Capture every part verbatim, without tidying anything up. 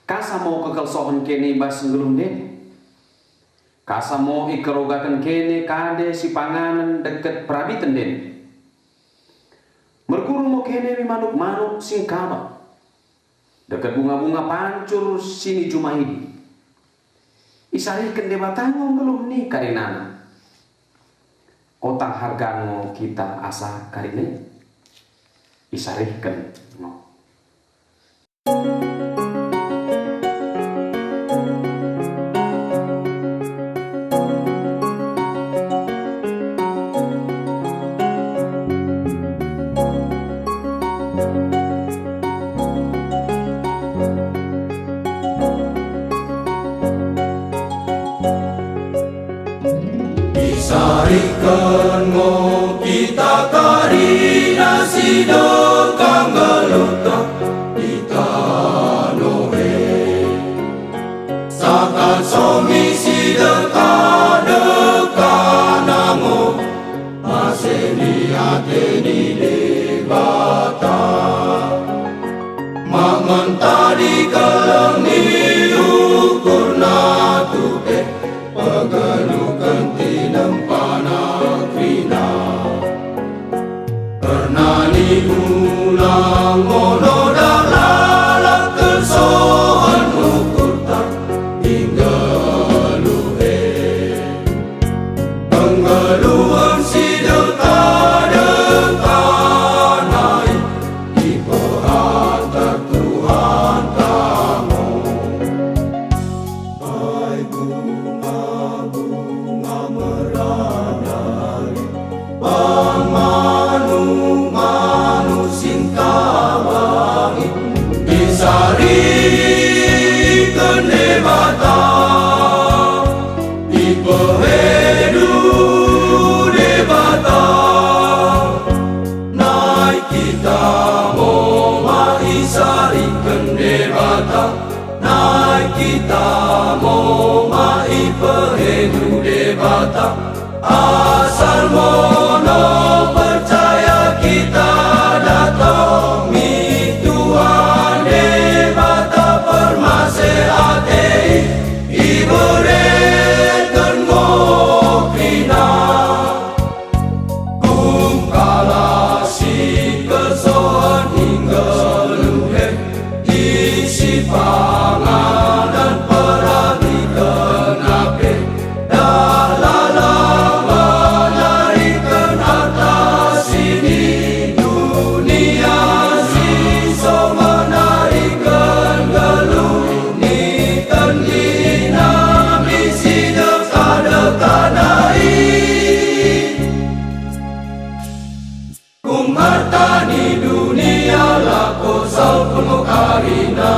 Kasa mo kekelsohen kene i bas nggeluh ndene? Kasa mo ikerogaken kene kade sipanganen dekket perabiten ndene? Merkuru mo kene mi manuk-manuk singkabak, dekket bunga-bunga pancur sinijuma idi? Isarihken Debata ngo nggeluh ni karinana? Kotang harga ngo kita asa karina i? Isarihken ngo. Isarihken ngo kita karina sidekka nggeluhta i tanoh en. Sakat soh mi sidekka-dekkana ngo maseh ni ate ni Debata. Mak mentah dikelleng ni ukurna tupe pegeluhken tinempana kerina. Kerna ni ulang ngo noda lalap kelsohen ukurta i nggeluh en. Penggeluhen sidekka-dekkana i ipehantar Tuhanta ngo. Ai bunga-bunga merana i, pang manuk-manuk singkabak i, isarihken Debata, ipehedu Debata. Nai kita mo mak isarihken Debata, nai kita mo mak ipehedu Debata. Asal mo noda percaya kita datong mi Tuhan Debata permaseh ate i, iberreken ngo kerina. Kumkala sikelsohen i nggeluh en, i sipanganen perabiten ape, dahlah lalap menariken harta sini dunia, si so menariken nggeluh ni tendina mi sidekka-dekkana i. Kum harta ni dunia lako saut ngo karina,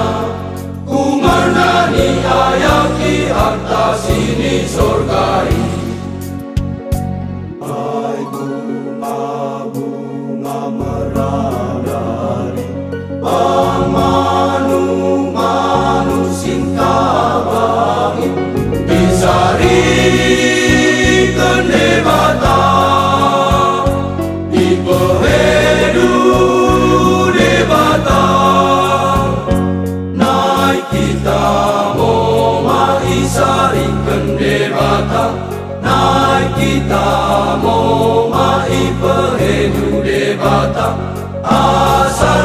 kum merna ni ayaki harta sini sorga i. Ai bunga-bunga merana i, pang manuk-manuk singkabak i, isarihken Debata, ipehedu Debata. Nai kita mo mak isarihken Debata, nai kita mo mak ipehedu Debata. Asal